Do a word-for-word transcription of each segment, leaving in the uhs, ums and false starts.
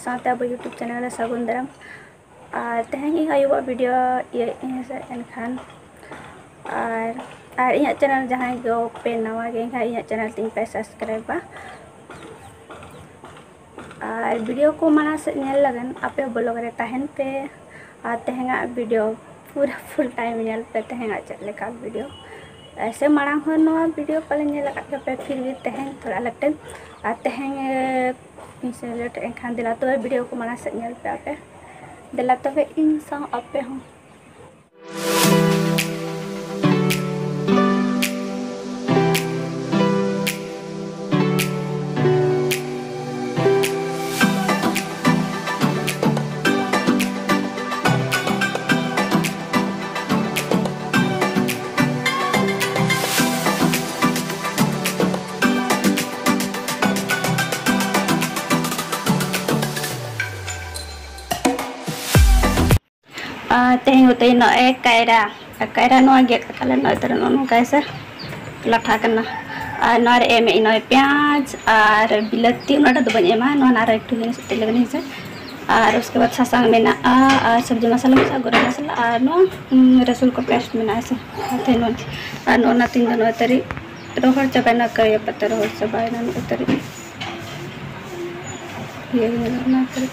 ᱥᱟᱶᱛᱮ ᱟᱵᱚ YouTube channel ᱨᱮ ᱥᱟᱹᱜᱩᱱ ᱫᱟᱨᱟᱢ᱾ ᱟᱨ ᱛᱮᱦᱮᱧ ᱤᱧ ᱟᱭᱳᱣᱟᱜ video ᱤᱭᱟᱹ ᱤᱧ ᱥᱮ ᱮᱱᱠᱷᱟᱱ, ᱟᱨ, ᱟᱨ ᱤᱧᱟᱹᱜ channel ᱡᱟᱦᱟᱸᱭ ᱠᱚ ᱯᱮ ᱱᱟᱣᱟ ᱜᱮ ᱮᱱᱠᱷᱟᱱ ᱤᱧᱟᱹᱜ channel ᱛᱤᱧ ᱯᱮ subscribe ᱟ᱾ ᱟᱨ video ᱠᱚ ᱢᱟᱲᱟᱝ ᱥᱮᱫ ᱧᱮᱞ ᱞᱟᱹᱜᱤᱫ ᱟᱯᱮ vlog ᱨᱮ ᱛᱟᱦᱮᱱ ᱯᱮ᱾ ᱟᱨ ᱛᱮᱦᱮᱧᱟᱜ video ᱯᱩᱨᱟᱹ full time ᱧᱮᱞ ᱯᱮ, ᱛᱮᱦᱮᱧᱟᱜ ᱪᱮᱫ ᱞᱮᱠᱟ video᱾ ᱮᱥᱮ ᱢᱟᱲᱟᱝ ᱦᱚᱸ ᱱᱚᱣᱟ video ᱯᱟᱞᱮ ᱧᱮᱞ ᱟᱠᱟᱫ ᱜᱮᱯᱮ, ᱯᱷᱤᱨ ᱵᱷᱤ ᱛᱮᱦᱮᱧ ᱛᱷᱚᱲᱟ late ᱮᱱ᱾ ᱟᱨ ᱛᱮᱦᱮᱧ, ᱮ, ᱤᱧ ᱥᱮ late ᱮᱱᱠᱷᱟᱱ ᱫᱮᱞᱟ ᱛᱚᱵᱮ video ᱠᱚ ᱢᱟᱲᱟᱝ ᱥᱮᱫ ᱧᱮᱞ ᱯᱮ ᱟᱯᱮ᱾ ᱫᱮᱞᱟ ᱛᱚᱵᱮ ᱤᱧ ᱥᱟᱶ ᱟᱯᱮ ᱦᱚᱸ᱾ ᱟᱨ ᱛᱮᱦᱮᱧ ᱩᱛᱩᱭ ᱱᱚᱜᱼᱚᱭ ᱠᱟᱭᱨᱟ᱾ ᱟᱨ ᱠᱟᱭᱨᱟ ᱱᱚᱣᱟ ᱜᱮᱫ ᱠᱟᱛᱮ ᱞᱮ ᱱᱚᱜᱼᱚᱭ ᱛᱚᱨᱟ ᱱᱚᱜᱼᱚ ᱱᱚᱝᱠᱟ ᱦᱮᱸᱥᱮ ᱞᱟᱴᱷᱟ ᱠᱟᱱᱟ᱾ ᱟᱨ ᱱᱚᱣᱟ ᱨᱮ ᱮᱢᱮᱫ ᱟᱹᱧ ᱱᱚᱜᱼᱚᱭ ᱯᱮᱸᱭᱟᱡᱽ ᱟᱨ ᱵᱤᱞᱟᱹᱛᱤ, ᱩᱱᱟᱹᱜ ᱰᱷᱮᱨ ᱫᱚ ᱵᱟᱹᱧ ᱮᱢᱟ, ᱱᱚᱣᱟ ᱱᱟᱨᱟ ᱮᱠᱴᱩ ᱦᱩᱭ ᱥᱟᱹᱛ ᱞᱮᱠᱟᱱ ᱦᱮᱸᱥᱮ᱾ ᱟᱨ ᱩᱥᱠᱮ ᱵᱟᱫ ᱥᱟᱥᱟᱝ ᱢᱮᱱᱟᱜᱼᱟ ᱟᱨ ᱥᱚᱵᱽᱡᱤ ᱢᱚᱥᱞᱟ ᱢᱮᱱᱟᱜᱼᱟ, ᱜᱚᱨᱚᱢ ᱢᱚᱥᱞᱟ ᱟᱨ ᱱᱚᱣᱟ, ᱩᱢ, ᱨᱟᱹᱥᱩᱱ ᱠᱚ paste ᱢᱮᱱᱟᱜᱼᱟ ᱦᱮᱸᱥᱮ᱾ ᱟᱨ ᱛᱮᱦᱮᱧ ᱱᱚᱣᱟ, ᱟᱨ ᱱᱚᱜᱼᱚ ᱱᱟ ᱛᱤᱧ ᱫᱚ ᱱᱚᱜᱼᱚᱭ ᱛᱟᱹᱨᱤ ᱨᱚᱦᱚᱲ ᱪᱟᱵᱟᱭᱮᱱᱟ, ᱠᱟᱨᱤᱭᱟ ᱯᱟᱛᱟ ᱨᱚᱦᱚᱲ ᱪᱟᱵᱟᱭᱮᱱᱟ ᱱᱚᱜᱼᱚᱭ ᱛᱟᱹᱨᱤ᱾ ᱤᱭᱟᱹ ᱜᱮ ᱧᱮᱞᱚᱜ ᱠᱟᱱᱟ ᱛᱟᱹᱨᱤ᱾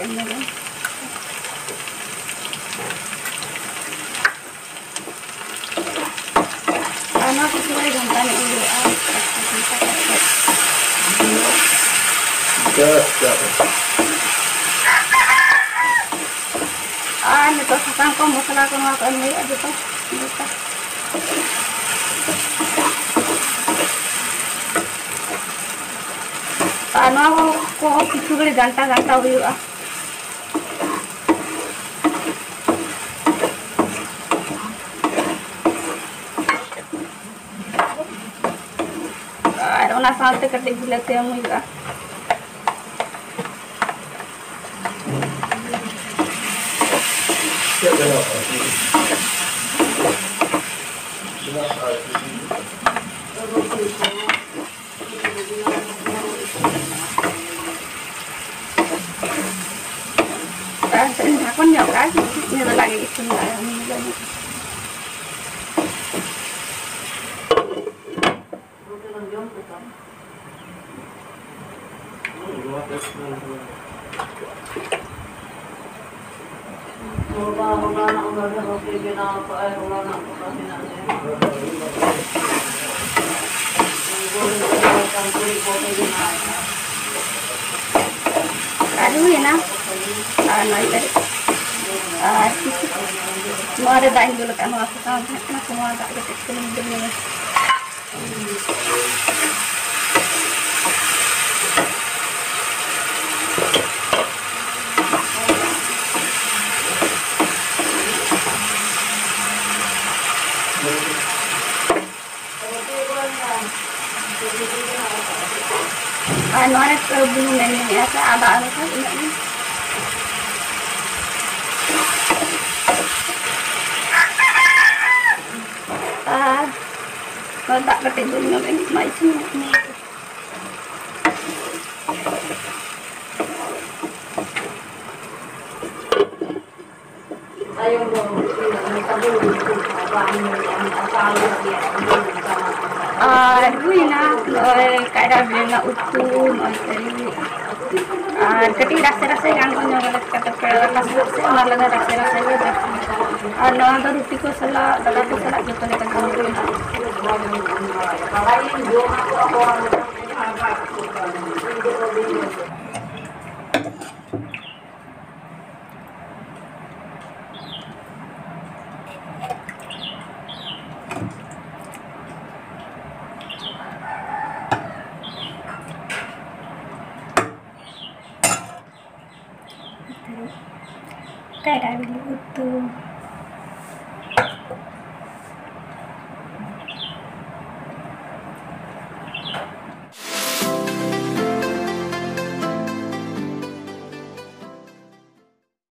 ᱟᱨ ᱱᱚᱣᱟ ᱠᱚ ᱛᱷᱚᱲᱟ ᱜᱷᱟᱱᱴᱟ ᱧᱚᱜ ᱦᱩᱭᱩᱜᱼᱟ᱾ ᱟᱨ ᱱᱤᱛᱚᱜ ᱥᱟᱥᱟᱝ ᱠᱚ, ᱢᱚᱥᱞᱟ ᱠᱚ, ᱱᱚᱣᱟ ᱠᱚ ᱮᱢ ᱦᱩᱭᱩᱜᱼᱟ ᱡᱚᱛᱚ᱾ ᱟᱨ ᱱᱚᱣᱟ ᱠᱚ ᱠᱤᱪᱷᱩ ᱜᱷᱟᱹᱲᱤᱡ ᱜᱷᱟᱱᱴᱟ ᱜᱷᱟᱱᱴᱟ ᱦᱩᱭᱩᱜᱼᱟ᱾ ᱟᱨ ᱚᱱᱟ ᱥᱟᱶᱛᱮ ᱠᱟᱹᱴᱤᱡ ᱵᱤᱞᱟᱹᱛᱤ ᱮᱢ ᱦᱩᱭᱩᱜᱼᱟ᱾ ᱟᱨ ᱰᱷᱟᱠᱚᱱ ᱧᱚᱜ ᱠᱟᱜᱼᱟ, ᱤᱱᱟᱹ ᱫᱚ ᱞᱟᱜᱮ ᱤᱥᱤᱱ ᱫᱟᱲᱮᱭᱟᱜᱼᱟ᱾ ᱵᱟᱵᱟ ᱦᱚᱞᱟᱱᱟᱜ ᱚᱱᱟ ᱨᱮᱦᱚᱸ ᱯᱮ ᱵᱮᱱᱟᱣ ᱠᱟᱜᱼᱟ, ᱦᱚᱞᱟᱱᱟᱜ ᱜᱚᱴᱟ ᱢᱮᱱᱟᱜ ᱜᱮᱭᱟ᱾ ᱜᱚᱰᱚ ᱜᱚᱰᱚ ᱟᱠᱟᱱ ᱠᱩᱲᱤ ᱠᱚᱯᱮ ᱵᱮᱱᱟᱣ ᱠᱟᱜᱼᱟ᱾ ᱟᱨ ᱦᱩᱭᱮᱱᱟ᱾ ᱟᱨ ᱱᱚᱣᱟ ᱤᱭᱟᱹ ᱨᱮ᱾ ᱟᱨ ᱠᱤᱪᱷᱩ ᱱᱚᱣᱟ ᱨᱮ ᱫᱟᱜ ᱤᱧ ᱫᱩᱞ ᱟᱠᱟᱫᱼᱟ, ᱱᱚᱣᱟ ᱥᱟᱥᱟᱝ ᱛᱟᱦᱮᱸ ᱠᱟᱱᱟ, ᱱᱚᱣᱟ ᱫᱟᱜ ᱠᱟᱹᱴᱤᱡ ᱪᱩᱞᱩᱝ ᱫᱩᱞ ᱧᱚᱜᱟ᱾ ᱟᱨ ᱱᱚᱣᱟ ᱨᱮ ᱵᱩᱞᱩᱝ ᱮᱢ ᱢᱮᱱᱮᱜᱼᱟ ᱥᱮ ᱟᱫᱟ ᱟᱞᱩ ᱠᱚ ᱤᱱᱟᱹᱜ ᱜᱮ᱾ ᱟᱨ ᱱᱚᱣᱟ ᱫᱟᱜ ᱠᱟᱹᱴᱤᱡ ᱫᱩᱞ ᱧᱚᱜ ᱮᱱ ᱢᱟ ᱤᱥᱤᱱ ᱧᱚᱜ ᱢᱮ᱾ ᱟᱨ ᱦᱩᱭᱱᱟ ᱱᱚᱜᱼᱚᱭ ᱠᱟᱭᱨᱟ ᱵᱤᱞᱤ ᱨᱮᱱᱟᱜ ᱩᱛᱩ, ᱱᱚᱜᱼᱚᱭ ᱛᱟᱹᱨᱤ᱾ ᱟᱨ ᱠᱟᱹᱴᱤᱡ ᱨᱟᱥᱮ ᱨᱟᱥᱮ ᱜᱟᱱ ᱠᱚ ᱧᱚᱜ ᱞᱮᱠᱟ ᱠᱟᱛᱮ ᱯᱮ ᱯᱟᱥᱮ ᱯᱟᱥᱮ ᱚᱱᱟ ᱞᱟᱹᱜᱤᱫ ᱨᱟᱥᱮ ᱨᱟᱥᱮ ᱜᱮ ᱵᱮᱥ᱾ ᱟᱨ ᱱᱚᱣᱟ ᱫᱚ ᱨᱩᱴᱤ ᱠᱚ ᱥᱟᱞᱟᱜ, ᱫᱟᱠᱟ ᱠᱚ ᱥᱟᱞᱟᱜ ᱡᱚᱛᱚ ᱞᱮᱠᱟ ᱜᱮ ᱦᱩᱭᱩᱜᱼᱟ᱾ ᱠᱟᱭᱨᱟ ᱵᱤᱞᱤ ᱩᱛᱩ᱾